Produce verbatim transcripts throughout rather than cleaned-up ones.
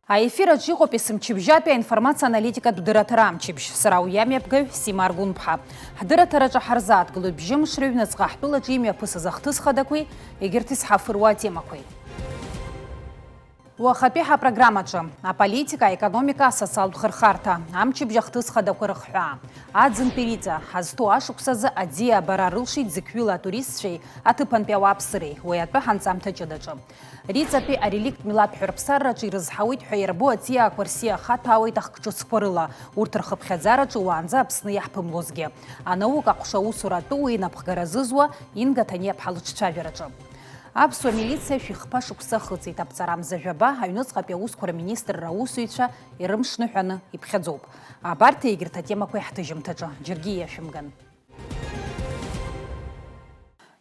Аефир аҿы иҟоуп есымчыбжьатәи аинформациа аналитикатә дырраҭара амчыбжь. Сара уи амҩаԥгаҩ Сима Аргәынԥҳа. Ҳдырраҭараҿы ҳарзааҭгылоит бжьымш рыҩныҵҟа ҳтәылаҿы имҩаԥысыз ахҭыс хадақәеи егьырҭ изҳафыруа атемақәеи. Уахатәи ҳапрограммаҿы аполитика, аекономика, асоциалтә хырхарҭа, амчыбжь ахҭыс хадақәа рыхҳәаа, аӡынтәи Риҵа, ҳазҭоу ашықәсазы аӡиа абара рылшеит зықьҩыла атуристцәеи аҭыԥантәи ауааԥсыреи, уи атәы ҳанҵамҭа ҷыдаҿы. Риҵатәи ареликт милаҭ ҳәырԥсарраҿы ирызҳауеит ҳәа иарбоу аҵиаақәа рсиа ахаҭәаауеит ахк ҿыцқәа рыла, урҭ рхыԥхьаӡараҿы уаанӡа Аԥсны иаҳԥымлозгьы. Анаука аҟәша аусура атәы уи инапхгара зызуа Инга Ҭаниаԥҳа лыҿцәажәараҿы. Аԥсуа милициа шәихԥа шықәса ахыҵит, аԥҵарамза жәаба аҩныҵҟатәи аусқәа рминистрра аусзуҩцәа ирымшныҳәаны иԥхьаӡоуп. Абарҭ егьырҭ атемақәа иаҳҭыжьымҭаҿы, џьаргьы иашәымган.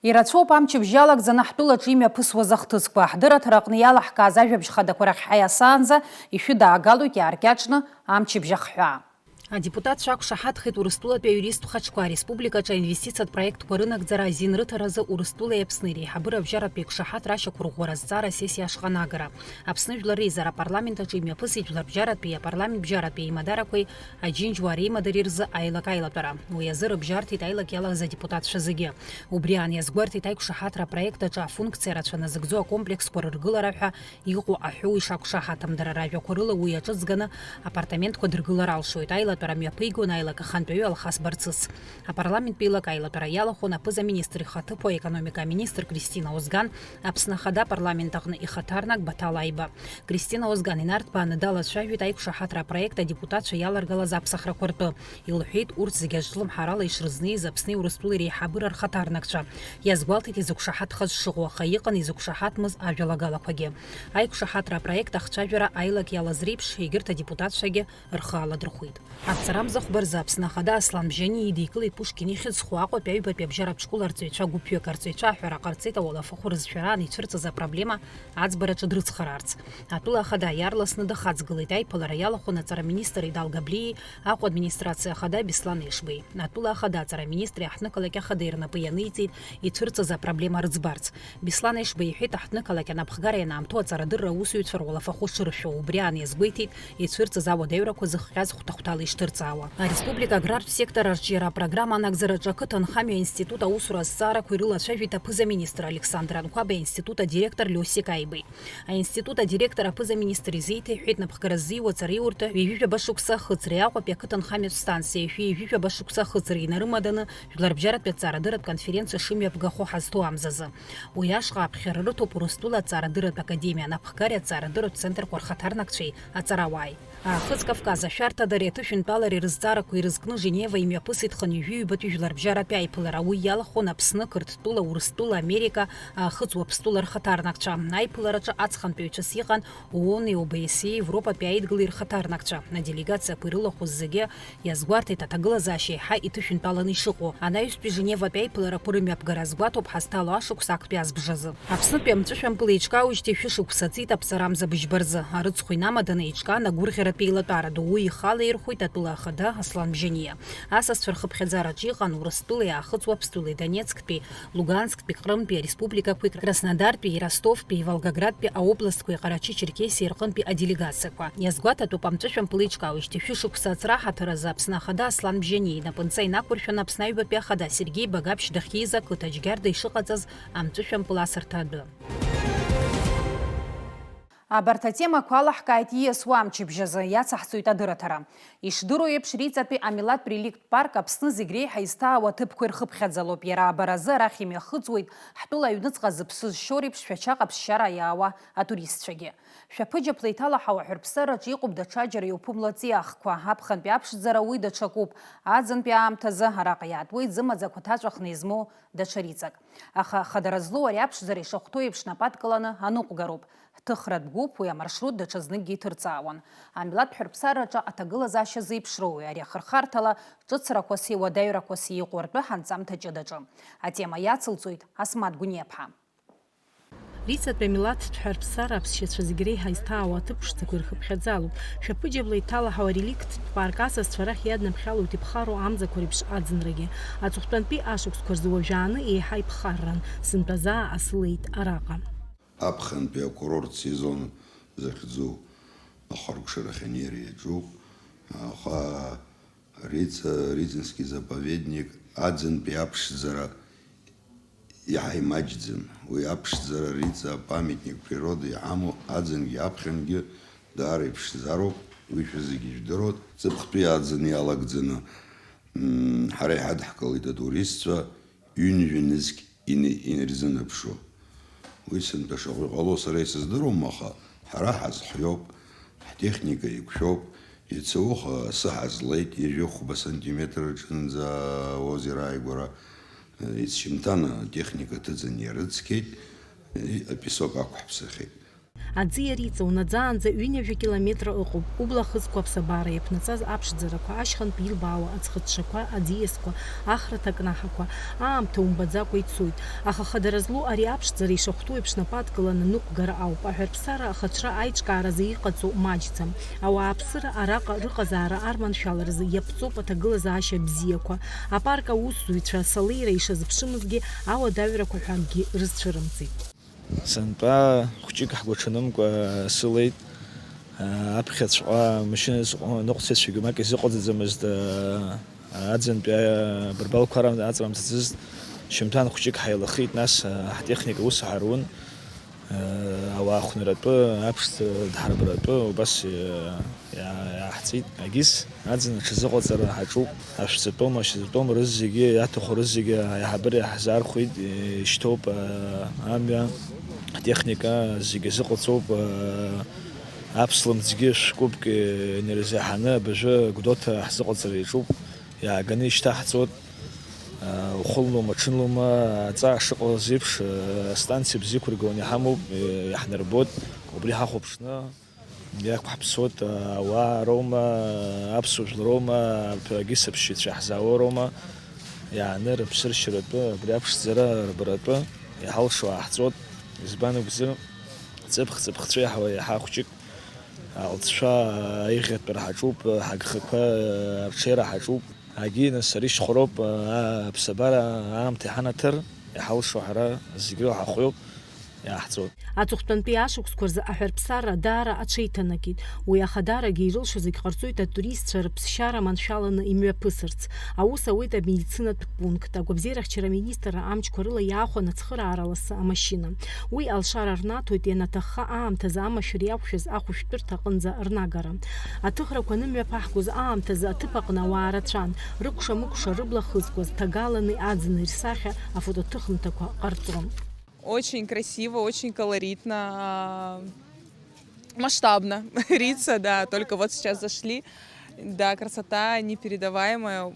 Ирацәоуп амчыбжь иалагӡаны ҳтәылаҿы имҩаԥысуаз ахҭысқәа. Ҳдырраҭара аҟны иалаҳкааз ажәабжь хадақәа рахь ҳаиасаанӡа ишәыдаагалоит иааркьаҿны амчыбжь ахҳәаа. Адепутатцәа ақәшаҳаҭхеит Урыстәылатәи аиуристтә хаҿқәа ареспубликаҿы аинвестициатә проектқәа рынагӡара азин рыҭаразы Урыстәылеи Аԥсни реиҳабыра абжьаратәи еиқәшаҳаҭра ашьақәырӷәӷәара азҵаара асессиа ашҟа анагара. Аԥсны жәлар реизара апарламент аҿы имҩаԥысит жәларбжьаратәи, апарламентбжьаратәи аимадарақәеи аџьынџьуаа реимадареи рзы аилак-аилатәара. Уи азы рыбжьарҭеит аилак иалаз адепутатцәа зегьы. Убри аан иазгәарҭеит аиқәшаҳаҭра апроект аҿы афункциа рацәа назыгӡо акомплексқәа рыргылара ҳәа иҟоу аҳәоу ишақәшаҳаҭым. Дара ражәақәа рыла уи аҿыҵганы апартаментқәа дыргылар алшоит. Аилатәара мҩаԥигон аилак ахантәаҩы Алхас Барцыц. Апарламенттәи аилак аилатәара иалахәын аԥыза-министр ихаҭыԥуа аекономика аминистр Кристина Озган, Аԥсны Ахада апарламент аҟны ихаҭарнак Баҭал Аиба. Кристина Озган инарҭбааны далацәажәеит аиқәшаҳаҭра апроект адепутатцәа иаларгалаз аԥсахрақәа ртәы. Илҳәеит, урҭ зегьы азҿлымҳарала ишрызнеиз Аԥсни Урыстәылеи реиҳабыра рхаҭарнакцәа. Иазгәалҭеит изықәшаҳаҭхаз шыҟоу, аха иҟан изықәшаҳаҭмыз ажәалагалақәагьы. Аиқәшаҳаҭра апроект ахцәажәара аилак иалаз реиԥш, егьырҭ адепутатцәагьы рхы аладырхәит. Аԥҵарамза хәба рзы Аԥсны Ахада Аслан Бжьаниа идикылеит Пушкин ихьӡ зху Аҟәатәи аҩбатәи абжьаратә школ арҵаҩцәа гәыԥҩык. Арҵаҩцәа аҳәара ҟарҵеит ауалафахәы рызшәараан ицәырҵыз апроблема аӡбараҿы дрыцхраарц. Атәыла ахада иаарласны дахаҵгылеит. Аиԥылара иалахәын аҵара министр Идал Габлиеи Аҟәа администрациа ахада Беслан Ешбеи. Атәыла ахада аҵара аминистри аҳҭнықалақь ахадеи рнапы ианиҵеит ицәырҵыз апроблема рыӡбарц. Беслан Ешба иҳәеит, аҳҭнықалақь анапхгара ианаамҭоу аҵарадырра аусзуҩцәа руалафахәы шыршәо, убри аан иазгәеиҭеит ицәырҵыз ауадаҩрақәа зыхҟьаз хәҭа-хәҭала ишҭырҵаауа. Ареспублика аграртә сектор арҿиара апрограмма анагӡараҿы ақыҭанхамҩа аинститут аусура азҵаарақәа ирылацәажәеит аԥыза-министр Александр Анқәаба аинститут адиректор Лиосик Аибеи. Аинститут адиректор аԥыза-министр изеиҭеиҳәеит, напхгара ззиуа аҵараиурҭа ҩажәижәаба шықәса ахыҵреи Аҟәатәи ақыҭанхамҩатә станциа ҩажәи ҩажәижәаба шықәса ахыҵреи инарымаданы жәларбжьаратәи аҵарадырратә конференциа шымҩаԥгахо ҳазҭоу амзазы. Уи ашҟа аԥхьара рыҭоуп Урыстәыла аҵарадырратә академиа анапхгареи аҵарадырратә центрқәа рхаҭарнакцәеи аҵарауааи. Аахыҵ Кавказ ашәарҭадареи аҭышәынтәалареи рызҵаарақәа ирызкны Женева имҩаԥысит хынҩажәи ҩбатәи жәларбжьаратәи аиԥылара. Уи иалахәын Аԥсны, Қырҭтәыла, Урыстәыла, Америка, Аахыҵ Уаԥстәыла рхаҭарнакцәа. Аиԥылараҿы аҵхантәаҩцәас иҟан ООН-и, ОБСЕ-и, Европатәи аидгылеи рхаҭарнакцәа. Аделегациақәа ирылахәыз зегьы иазгәарҭеит аҭагылазаашьа еиҳа иҭышәынтәаланы ишыҟоу. Анаҩстәи Женеватәи аиԥыларақәа рымҩаԥгара азгәаҭоуп ҳазҭало ашықәс актәи азбжазы. Аԥснытәи амҵәышәампыл еиҿкаауеижьҭеи шәышықәса ҵит аԥҵарамза быжьба рзы. Арыцхә инамаданы еиҿкаан агәырӷьаратә еилатәара ду, уи ихала ирхәеит атәыла ахада Аслан Бжьаниа. Асасцәа рхыԥхьаӡараҿы иҟан Урыстәылеи Аахыҵ Уаԥстәылеи, Донецктәи, Лугансктәи, Қырымтәи ареспубликақәеи, Краснодартәи, Ростовтәи, Волгоградтәи аобластқәеи Ҟарачы-Черкесиеи рҟынтәи аделегациақәа. Иазгәаҭатәуп, амҵәышәампыл еиҿкаауеижьҭеи шәышықәса ацра аҳаҭыр азы Аԥсны Ахада Аслан Бжьаниа инапынҵа инақәыршәаны Аԥсны Аҩбатәи Ахада Сергеи Багаԥшь дахьиз ақыҭа Џьгьарда ишыҟаҵаз амҵәышәампыл асырҭа адәы. Абарҭ атемақәа алаҳкааит ииасуа амчыбжь азы, иацаҳҵоит адырраҭара. Ишдыру еиԥш, Риҵатәи амилаҭтә реликттә парк Аԥсны зегь реиҳа изҭаау аҭыԥқәа ирхыԥхьаӡалоуп. Иара абаразы арахь имҩахыҵуеит ҳтәыла аҩныҵҟа зыԥсы зшьо реиԥш Шәача ҟаԥшьшьара иаауа атуристцәагьы. Шәаԥыџьаԥла иҭалаҳау аҳәырԥсараҿы иҟоуп даҽаџьара иуԥымло аҵиаахқәа. Аԥхынтәи аԥшӡара уи даҽакуп. Аӡынтәи аамҭазы араҟа иаатуеит зымаӡақәа ҭаҵәахны измоу даҽа Риҵак. Аха хадара злоу ари аԥшӡара ишахәҭоу еиԥш нап адкыланы аныҟәгароуп. Ҳҭыхратә гәыԥ уи амаршрут даҽазныгьы иҭырҵаауан. Амилаҭтә ҳәырԥсараҿы аҭагылазаашьа зеиԥшроуи ари ахырхарҭала ҿыцрақәаси уадаҩрақәаси иҟоу ртәы ҳанҵамҭа ҷыдаҿы. Атема иацылҵоит Асмаҭ Гәыниаԥҳа. Риҵатәи амилаҭтә ҳәырԥсара аԥсшьацәа зегь реиҳа изҭаауа аҭыԥ ԥшӡақәа ирхыԥхьаӡалоуп. Шәаԥыџьаԥла иҭалаҳау ареликттә парк асасцәа арахь иаднаԥхьалоит иԥхарроу амзақәа реиԥш аӡынрагьы. Аҵыхәтәантәи ашықәсқәа рзы уажәааны еиҳа иԥхарран, сынтәа заа асылеит араҟа. Аԥхынтәи акурорт сезон захьӡу Ахыркәшарахь анеира иаҿуп, аха Риҵа, Рицинский заповедник аӡынтәи аԥшӡара иаҳа имаҷӡам. Уи аԥшӡара Риҵа апамятник природы иҳамоу аӡынгьы аԥхьангьы даара иԥшӡароуп, уи шәа зегьы ижәдыруеит. Ҵыԥхтәи аӡын иалагӡаны, мм, ҳара иҳадҳкылеит атуристцәа ҩынҩажәа нызқь ин-, инарзынаԥшуа. Уи сынтәа шаҟа иҟало сара исыздыруам, аха ҳара ҳазхиоуп, ҳтехника еиқәшәоуп, иацы уха асы ҳазлеит, ҩажәи хәба сантиметр рҿынӡа аозер ааигәара, ицшьымҭан атехника ҭыҵын иарыцқьеит, и-, апесок ақәҳԥсахьеит. Аӡиа Риҵа унаӡаанӡа ҩынҩажәа километр ыҟоуп, убла хызқәа аԥсабара иаԥнаҵаз аԥшӡарақәа, ашьхантә илбаауа аӡхыҽҽақәа, аӡиасқәа, ахраҭа кнаҳақәа, аамҭа умбаӡакәа ицоит. Аха хадара злоу ари аԥшӡара ишахәҭоу еиԥш напы адкыланы ныҟәгара ауп. Аҳәарԥсара ахаҽра аиҿкааразы иҟаҵоу маҷӡам. Ауааԥсыра араҟа рыҟазаара арманшәаларазы иаԥҵоуп аҭагылазаашьа бзиақәа. Апарк аусзуҩцәа асалеира ишазыԥшымызгьы ауадаҩрақәа ҳәа акгьы рызцәырымҵит. Сынтәа хәҷык ҳгәаҽанымкәа сылеит. Аԥхьаҵәҟьа амашьына ныҟәцеит, цәгьамак изыҟаҵаӡамызт. Аӡынтәи абарбалқәа ара аҵра мҵаӡызт. Шьымҭан хәҷык ҳаилахеит, нас ҳтехника ус ҳаруын. Ауаа хәнаратәы, аԥшӡа дҳарбаратәы убас иааҳҵеит. Агьыс аӡын аҽазыҟаҵара ҳаҿуп. Ашәҵатәым, ашьаҵатәым рызегьы, иаҭаху рызегьы аиҳабыра иаҳзаархәеит, ишьҭоуп, аа, амҩа, атехника зегьы азыҟаҵоуп, аа, аԥслымӡгьы шәкубк инарзаҳаны абыржәы Гәдоуҭа ҳзыҟаҵара иаҿуп, иааганы ишьҭаҳҵоит, аа, ухыллома, аҽынлома, аҵаа шыҟалаз еиԥш, аа, астанциа бзиақәа ргыланы иҳамоуп, иаҳнарбоит, убри ҳахәаԥшны. Иақәҳаԥсоит, ауаа роума, аԥсуа жәлар роума, агьыс аԥсшьаҩцәа иаҳзаауа роума, иааны рыԥсыршьаратәы, абри аԥшӡара рбаратәы иҳалшо ааҳҵоит. Избан акәзар, ҵыԥх-ҵыԥхцәа иаҳуа иаҳа хәҷык, алҵшәа аиӷьатәра ҳаҿуп, ҳагхақәа арҽеира ҳаҿуп. Агьи, нас, ари шьхәароуп, аа, аԥсабара аамҭа иҳанаҭар, иҳалшо ҳара зегь роуҳахәҩоуп, иаҳҵоит. Аҵыхәтәантәи ашықәсқәа рзы аҳәарԥсарра даара аҽеиҭанакит. Уи ахадарагьы ирылшо зегь ҟарҵоит атуристцәа рыԥсшьара маншәаланы имҩаԥысырц. Аус ауеит амедицинатә пункт, агәабзиарахьчара аминистрра амчқәа рыла иаахәаны ацхыраара ласы амашьына. Уи алшара рнаҭоит ианаҭахха аамҭазы амашәыр иақәшәаз ахәышәтәырҭа аҟынӡа рнагара. Аҭыхрақәа анымҩаԥаҳгоз аамҭазы аҭыԥ аҟны ауаа рацәан, рыкәша-мыкәша рыбла хызкуаз ҭагалани аӡыни рсахьа афотоҭыхымҭақәа ҟарҵон. Очень красиво, очень колоритно, а, масштабно. Рица, да, только вот сейчас зашли. Да, красота непередаваемая,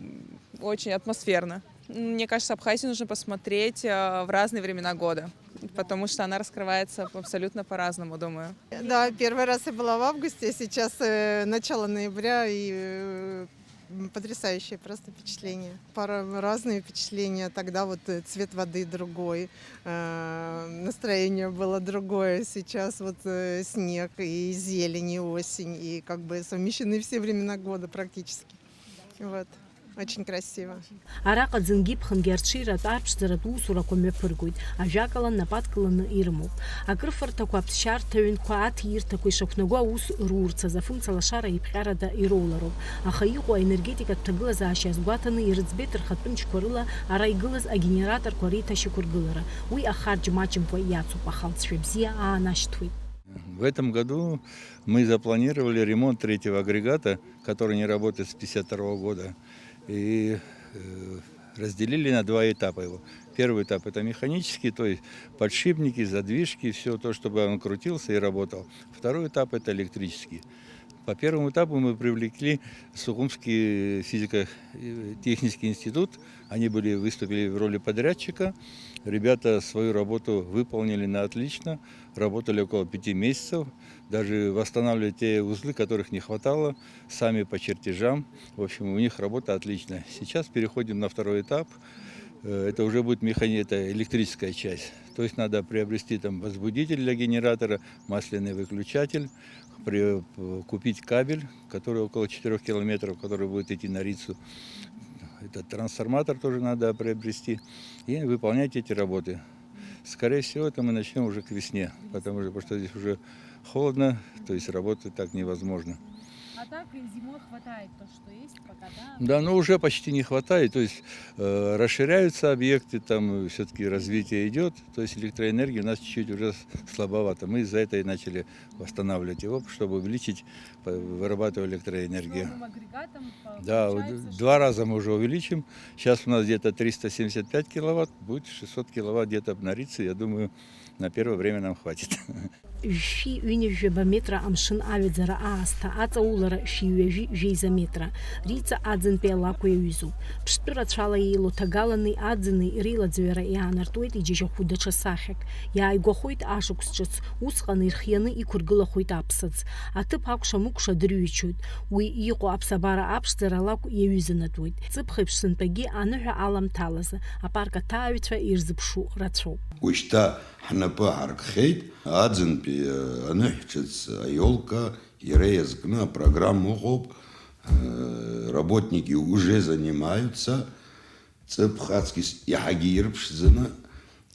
очень атмосферно. Мне кажется, Абхазию нужно посмотреть, а, в разные времена года, потому что она раскрывается абсолютно по-разному, думаю. Да, первый раз я была в августе, а сейчас, э, начало ноября, и, э, м, потрясающее просто впечатление. Пара, разные впечатления. Тогда вот, э, цвет воды другой, э, настроение было другое. Сейчас вот, э, снег и зелень, и осень, и как бы совмещены все времена года практически. Вот. Очень красиво. Араҟа ӡынгьы-ԥхынгьы арҽеиратә арԥшӡаратә усурақәа мҩаԥыргоит, ажәакала, напы адкыланы ирымоуп. Акрыфарҭақәа, аԥсшьарҭа ҩынқәа, аҭирҭақәа ишақәнаго аус руурц азы афымца лашара еиԥҟьарада ироулароуп, аха иҟоу аенергетикатә ҭагылазаашьа азгәаҭаны ирыӡбеит рхатә мчқәа рыла ара игылаз агенераторқәа реиҭашьақәыргылара. Уи ахарџь маҷымкәа иацуп, аха алҵшәа бзиа аанашьҭуеит. В этом году мы запланировали ремонт третьего агрегата, который не работает с пятьдесят второго года. И, э, разделили на два этапа его. Первый этап — это механический, то есть подшипники, задвижки, всё то, чтобы он крутился и работал. Второй этап — это электрический. По первому этапу мы привлекли Сухумский физико-технический институт. Они были, выступили в роли подрядчика. Ребята свою работу выполнили на отлично. Работали около пяти месяцев. Даже восстанавливали те узлы, которых не хватало, сами по чертежам. В общем, у них работа отличная. Сейчас переходим на второй этап. Э, это уже будет механи-, это электрическая часть. То есть надо приобрести там возбудитель для генератора, масляный выключатель, при-, э, купить кабель, который около четырёх километров, который будет идти на Рицу. Этот трансформатор тоже надо приобрести и выполнять эти работы. Скорее всего, это мы начнём уже к весне, потому что, потому что здесь уже холодно, то есть работать так невозможно. А так и зимой хватает то, что есть, пока, да? Да, ну уже почти не хватает, то есть э, расширяются объекты, там все-таки развитие идет, то есть электроэнергии у нас чуть-чуть уже слабовато. Мы из-за этого и начали восстанавливать его, чтобы увеличить, по- вырабатывать электроэнергию. Новым агрегатом по- Да, получается, вот что- два раза мы уже увеличим. Сейчас у нас где-то триста семьдесят пять киловатт, будет шестьсот киловатт где-то обнарится, я думаю, на первое время нам хватит. Шәи ҩынҩажәаба метра амшын аҩаӡара аасҭа, аҵаулара шәи ҩажәи жәеиза метра. Риҵа аӡынтәи алакә иаҩызоуп. Ԥштәы рацәала еилоҭагаланы аӡыни реилаӡҩара иаанартуеит иџьашьахәы даҽа сахьак. Иааигәахоит ашықәс ҿыц, усҟан ирхианы иқәыргылахоит аԥсыӡ. Аҭыԥ акәша-мыкәша дырҩычоит. Уи иҟоу аԥсабара аԥшӡара алакә иаҩызанатәуеит. Ҵыԥх еиԥш сынтәагьы аныҳәа аламҭалазы, апарк аҭааҩцәа ирзыԥшу рацәоуп. Ушьҭа ҳнапы ҳаркхеит, аӡынтәи аныҳәа ҿыц аиолка иара иазкны апрограмма ыҟоуп, э, работники уже занимаются, ҵыԥх аҵкьыс иаҳагьы ирԥшӡаны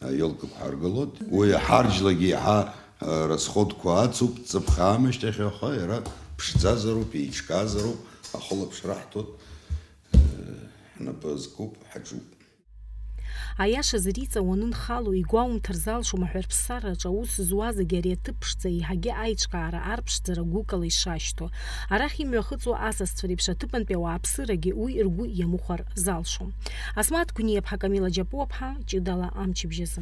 аиолкақәа ҳаргылоит. Уи ҳарџьлагьы иаҳа, э, расходқәа ацуп, ҵыԥх аамышьҭахь, аха иара ԥшӡазароуп, еиҿказароуп, ахылаԥшра ҳҭоит, э, ҳнапы азкуп, ҳаҿуп. Аиашазы, Риҵа уанынхало, игәоумҭар залшом аҳәарԥсараҿы аус зуа зегьы ари аҭыԥ ԥшӡа еиҳагьы аиҿкаара арԥшӡара гәыкала ишашьҭоу. Арахь имҩахыҵуа асасцәа реиԥш аҭыԥантәи ауааԥсырагьы уи ргәы иамыхәар залшом. Асмаҭ Гәниаԥҳа, Камила Џьапуаԥҳа, ҷыдала амчыбжьазы.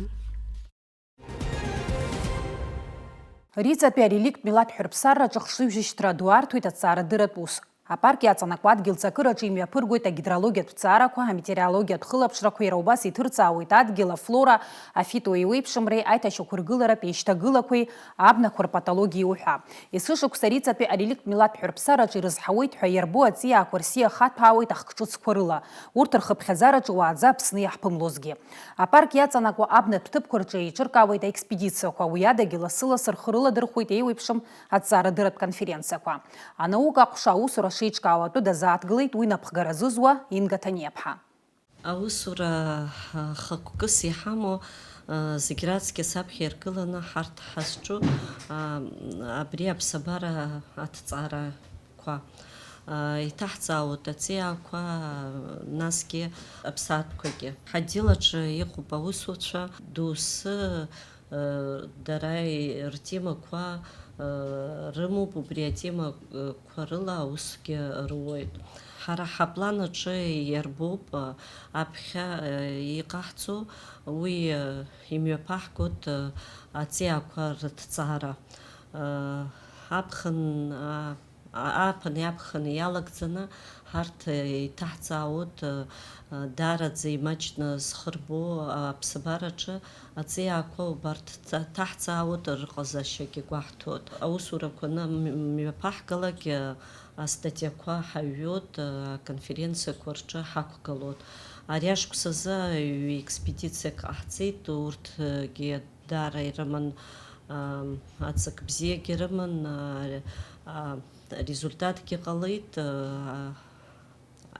Риҵатәи ареликтә милаҭ ҳәырԥсарраҿы хшыҩзышьҭра ду арҭоит аҭҵаарадырратә ус. Апарк иаҵанакуа адгьыл ҵакыраҿы имҩаԥыргоит агидрологиатә ҭҵаарақәа, аметеорологиатә хылаԥшрақәа, иара убас иҭырҵаауеит адгьыл, афлора, афитоеиуеиԥшымреи, аиҭашьақәыргыларатә еишьҭагылақәеи, абнақәа рпатологиеи уҳәа. Есышықәса Риҵатәи ареликтә милаҭ ҳәырԥсараҿы ирызҳауеит ҳәа иарбоу аҵиаақәа рсиа хаҭәаауеит ахкҿыцқәа рыла. Урҭ рхыԥхьаӡараҿы уааӡа Аԥсны иаҳԥымлозгьы. Апарк иаҵанакуа абнатә ҭыԥқәа рҿы еиҿыркаауеит аекспедициақәа, уи адагьы лассы-лассы рхы рыладырхәеит еиуеиԥшым аҭҵаарадырратә конференциақәа. Анаука аҟәша аусура шеиҿкаау атәы дазааҭгылеит уи напхгара зызуа Инга Ҭаниаԥҳа. Аусура хықәкыс иҳамоу зегь раҵкьыс аԥхьа иргыланы ҳарҭ ҳазҿу абри аԥсабара аҭҵаарақәа. Иҭаҳҵаауеит аҵиаақәа, насгьы аԥсаатәқәагьы. Ҳотдел аҿы иҟоуп аусуцәа, доусы, дара ртемақәа рымоуп, убри атемақәа рыла аусгьы руеит. Ҳара ҳаплан аҿы иарбоуп аԥхьа иҟаҳҵо, уи имҩаԥаҳгоит аҵиаақәа рыҭҵаара. Аԥхын, а, ааԥыни аԥхыни иалагӡаны ҳарҭ иҭаҳҵаауеит, даараӡа имаҷны зхы рбо аԥсабараҿы аҵиаақәа убарҭ ҭаҳҵаауеит, рыҟазаашьагьы гәаҳҭоит. Аусурақәа анымҩаԥаҳгалак, астатиақәа ҳаҩуеит, аконференциақәа рҿы ҳақәгылоит. Ари ашықәс азы ҩ-експедициак ҟаҳҵеит, урҭгьы даара ирыман, ам, аҵак бзиагьы рыман, а, а, результатгьы ҟалеит, а,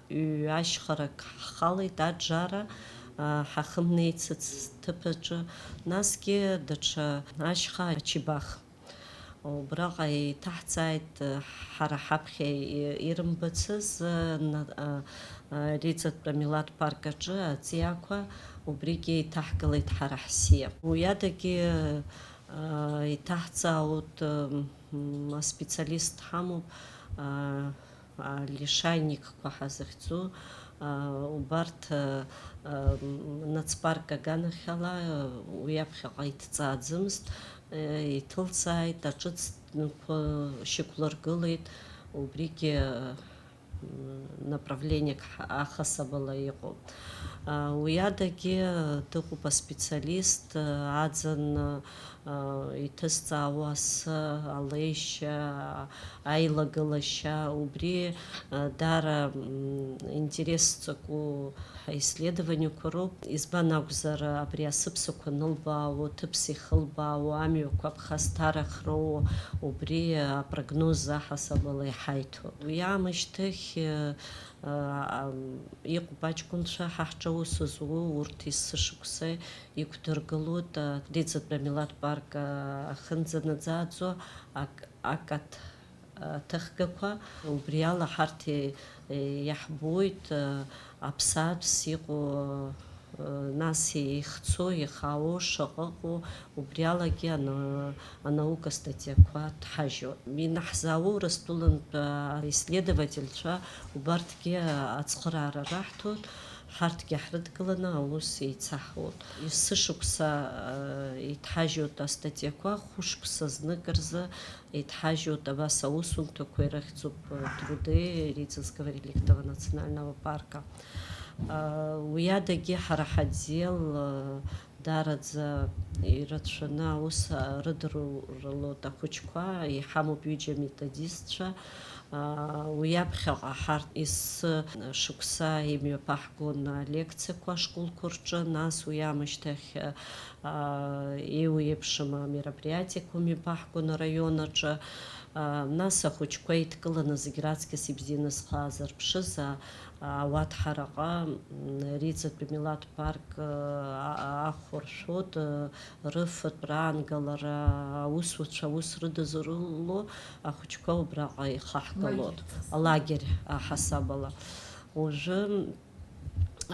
ҩ-, ашьхарак ҳхалеит, аџара, а, ҳахымнеицыц ҭыԥаҿы, насгьы даҽа ашьха Ачибах. Убраҟа еиҭаҳҵааит, ҳара ҳаԥхьа и-, ирымбацыз, а, на-, а, а, Риҵатәи амилаҭ парк аҿы аҵиаақәа, убригьы еиҭаҳгалеит ҳара ҳсиа. Уи адагьы, а, еиҭаҳҵаауеит, м, аспециалист ҳамоуп, а, а, лишайникқәа ҳазыхьӡу, а, убарҭ, а, а, м, нацпарк аганахьала, а, уи аԥхьаҟа иҭҵааӡамызт, а, иҭылҵааит аҿыцқәа шьақәлыргылеит, убригьы, а, направлениак ҳа-, ахасабала иҟоуп. А, уи адагьы дыҟоуп аспециалист, а, аӡын, а, иҭызҵаауа асы, алеишьа, аилагылашьа, убри, а, даара, м, интерес зҵаку ҳаисследованиақәа роуп. Избан акәзар, абри асыԥсақәа анылбаауа, ҭыԥс ихылбаауа, амҩақәа аԥхасҭарахь роуа, убри апрогноз аҳасабала иҳаиҭо. Уи аамышьҭахь Иҟоуп аҷкәынцәа ҳа ҳҿы аус зуа, урҭ есышықәса иқәдыргылоит, а, Риҵатәи амилаҭ парк, а, ахьынӡанаӡааӡо ак-, акаҭ-, а, ҭыхгақәа. Убри ала ҳарҭ, е, е, иаҳбоит, а, аԥсаатәс иҟоу, а, нас ихцо, ихаау шаҟа ыҟоу, убри алагьы ана-, анаука статиақәа ҭҳажьуа. Инаҳзаауоу Урыстәылантә, а, исследовательцәа убарҭгьы ацхыраара раҳҭоит, ҳарҭгьы ҳрыдгыланы аус еицаҳуеит. Есышықәса, а, иҭҳажьуеит астатиақәа, хәышықәса знык рзы иҭҳажьуеит абас аусумҭақәа ирыхьӡуп, а, Труды Риҵа Сговориликтова национального парка. А, уи адагьы ҳара ҳотдел, а, Даараӡа ирацәаны аус рыдырулоит ахәыҷқәа, иҳамоуп ҩыџьа аметодистцәа. Уи аԥхьаҟа ҳарҭ есышықәса имҩаԥаҳгон алекциақәа ашколқәа рҿы, нас уи аамышьҭахь еиуеиԥшым амероприатиақәа мҩаԥаҳгон араион аҿы. Нас ахәыҷқәа еидкыланы зегь раҵкьыс ибзианы зхы аазырԥшыз, а, ауаҭҳараҟа, м, Риҵатәи милаҭ парк, а, а, ахәаршәоит, а, рыфатә раангалара аусуцәа аус рыдызрыло ахәыҷқәа убраҟа ихаҳгалоит. Лагерь. Алагерь аҳасабала. Уажәы, м,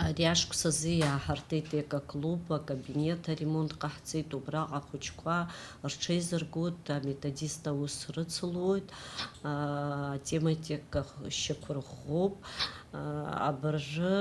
ари ашықәс азы иааҳартит екоклуб, акабинет аремонт ҟаҳҵеит, убраҟа ахәыҷқәа рҽеизыргоит, аметодист аус рыцлоит, а, атематика шьақәырӷәӷәоуп. Абыржәы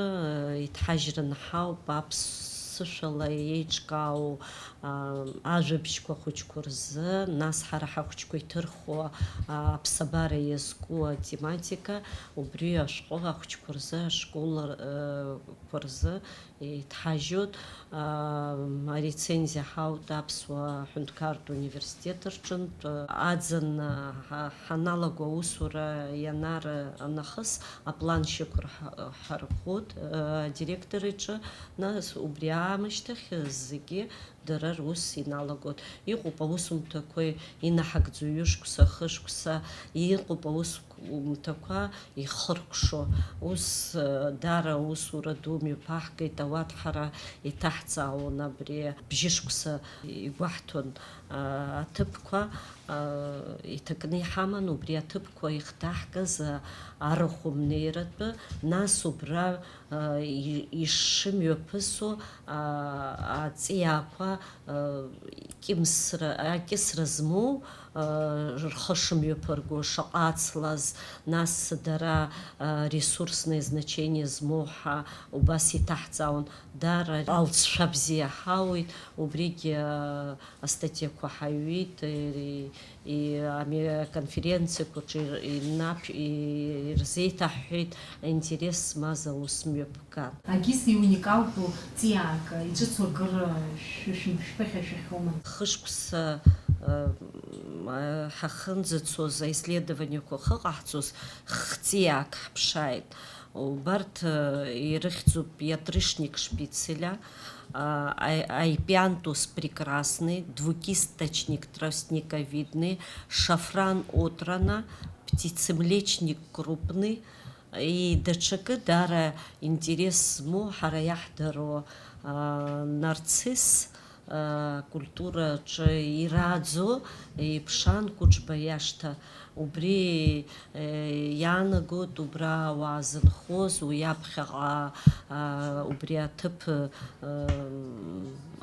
иҭҳажьраны ҳауп аԥсышәала еиҿкаау, а, ажәабжьқәа ахәыҷқәа рзы, нас ҳара ҳахәыҷқәа иҭырхуа, а, аԥсабара иазку атематика, убри ашәҟәы ахәыҷқәа рзы, ашкол, ы, қәа рзы иҭҳажьуеит. Ам, арецензиа ҳауит Аԥсуа ҳәынҭқарратә университет рҿынтә. Аӡын, а, ҳа-, ҳаналаго аусура ианар-, анахыс аплан шьақәырҳа-, ҳарӷәӷәоит, а, адиректор иҿы, нас убри аамышьҭахь зегьы дара рус иналагоит. Иҟоуп аусумҭақәа инаҳагӡо ҩышықәса, хышықәса, иҟоуп аус-, умҭақәа ихыркәшо. Ус, э, даара аусура ду мҩаԥаҳгеит, ауаҭәҳара иҭаҳҵаауан абри бжьышықәса игәаҳҭон, а, аҭыԥқәа, а, иҭакны иҳаман, убри аҭыԥқәа ихҭаҳгаз, а, арахә мнеиратәы, нас убра, а, и-, ишымҩаԥысуа, а, аҵиаақәа, а, кьымсра, акьысра змоу, рхы шымҩаԥырго, шаҟа ацлаз, нас дара, а, ресурсное значение змоу ҳәа убас иҭаҳҵаауан. Даара алҵшәа бзиа ҳауит, убригь, а, астатиақәа ҳаҩит, и-, и-, ами-, аконференциақәаҿы ир-, инап-, и-, ирзеиҭаҳҳәеит, аинтерес змаз аус мҩаԥган. Агис иуникалтәу ҵиаак иҿыцу акыр шәы-, шәымԥшьбахьа шәахьоума? Хышықәса, э, м, э, ҳахьынӡацоз, аисследованиақәа ахьыҟаҳҵоз, хҵиаак ҳаԥшааит. Убарҭ, э, ирыхьӡуп: ятрышник шпицеля, а, а, айпиантус прекрасный, двукисточник тростниковидный, шафран отрана, птицемлечник крупный, И даҽакы даара интерес змоу ҳара иаҳдароу, аа, нарцисс, аа, культураҿы ираӡо иԥшаан Қәыџба иашҭа. Убри, э, иаанагоит убра ауаа зынхоз, уи аԥхьаҟа, аа, убри аҭыԥ, э,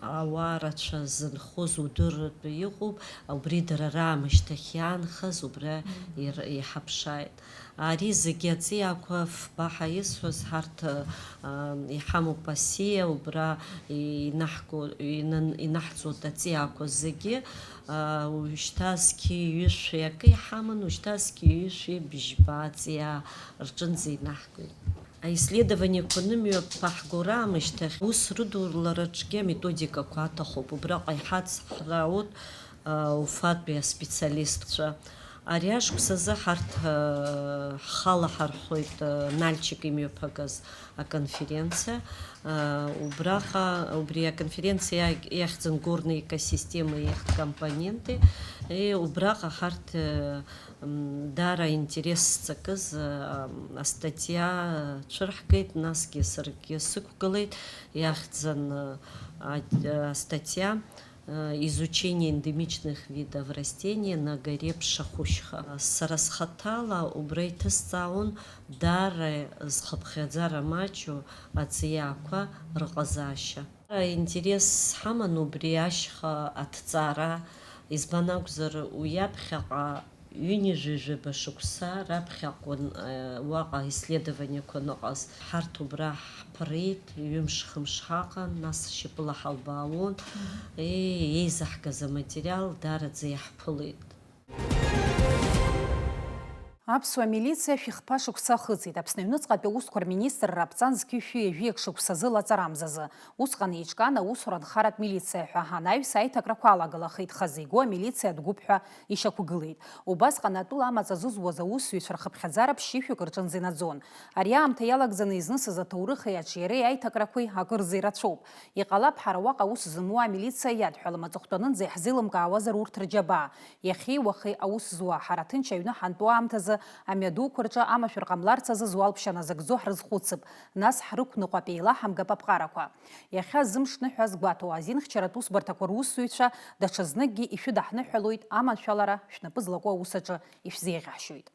ауаа рацәа зынхоз удырратәы иҟоуп, убри дара раамышьҭахь иаанхаз убра ир-, иҳаԥшааит. Ари зегьы аҵиаақәа фба ҳәа исҳәоз ҳарҭ, а, иҳамоуп асиа, убра инаҳго-, инан-, инаҳҵоит аҵиаақәа зегьы. А, уажәшьҭа зқьи ҩышәи акы иҳаман, уажәшьҭа зқьи ҩышәи бжьба аҵиаа рҿынӡа инаҳгоит. Аисследованиақәа анымҩаԥаҳго раамышьҭахь, ус рыдулараҿгьы аметодикақәа аҭахуп. Убраҟа иҳацҳраут, а, уфатәи аспециалистцәа. Ари ашықәсазы ҳарҭ, э, ҳхала ҳархәоит, э, Нальчик имҩаԥагаз аконференциа. Э, убраҟа, убри аконференциа иахьӡын Горные экосистемы и их компоненты. И убраҟа ҳарҭ, э, м, даара интерес зҵакыз, э, астатиа цәырҳгеит, насгьы саргьы сықәгылеит, иахьӡын, э, а-, э, астатиа, э, изучение эндемичных видов растений на горе Пшахушха. Сара схаҭала убра иҭысҵаауан даара зхыԥхьаӡара маҷу аҵиаақәа рҟазаашьа. Интерес ҳаман убри ашьха аҭҵаара, избан акәзар, уи аԥхьаҟа ҩынҩажәижәаба шықәса раԥхьа акәын, э, уаҟа исследованиақәа аныҟаз. Ҳарҭ убра ҳԥырит, ҩымш-хымш ҳаҟан, нас шьапыла ҳалбаауан. Мгм. Е, еизаҳгаз аматериал даараӡа иаҳԥылеит. Аԥсуа милициа шәихԥа шықәса ахыҵит. Аԥсны аҩныҵҟатәи аусқәа рминистрра аԥҵан зқьи шәи ҩажәиак шықәсазы лаҵарамзазы. Усҟан еиҿкаан аусура анхаратә милициа ҳәа, анаҩс аиҭакрақәа алагалахеит, хазы игоу амилициатә гәыԥ ҳәа ишьақәгылеит. Убасҟан атәыла амаҵ азызуаз аусзуҩцәа рхыԥхьаӡара ԥшьышәҩык рҿынӡа инаӡон. Ари аамҭа иалагӡаны изнысыз аҭоурыхи аҿиареи аиҭакрақәеи акырӡа ирацәоуп. Иҟалап, ҳара уаҟа аус зымуа амилициа иадҳәалам, аҵыхәтәанынӡа иаҳзеилымкаауазар урҭ рџьабаа. Иахьеи уахеи аус зуа, ҳара ҭынч аҩны ҳантәоу аамҭазы амҩадуқәа рҿы амашәыр ҟамларц азы зуалԥшьа назыгӡо ҳрызхәыцып, нас ҳрықәныҟәап, еилаҳамгап аԥҟарақәа. Иахьа зымш ныҳәа азгәаҭоу азинхьчаратә усбарҭақәа русзуҩцәа даҽазныкгьы ишәыдаҳныҳәалоит, аманшәалара шәнапы злаку аус аҿы ишәзеиӷьаҳшьоит.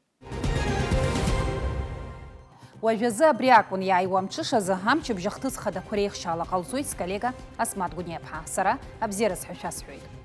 Уажәазы абри акәын, иааиуа амҽышазы амчыбжь ахҭыс хадақәа реихшьаала ҟалҵоит сколлега Асмаҭ Гәыниаԥҳа. Сара абзиараз ҳәа шәасҳәоит.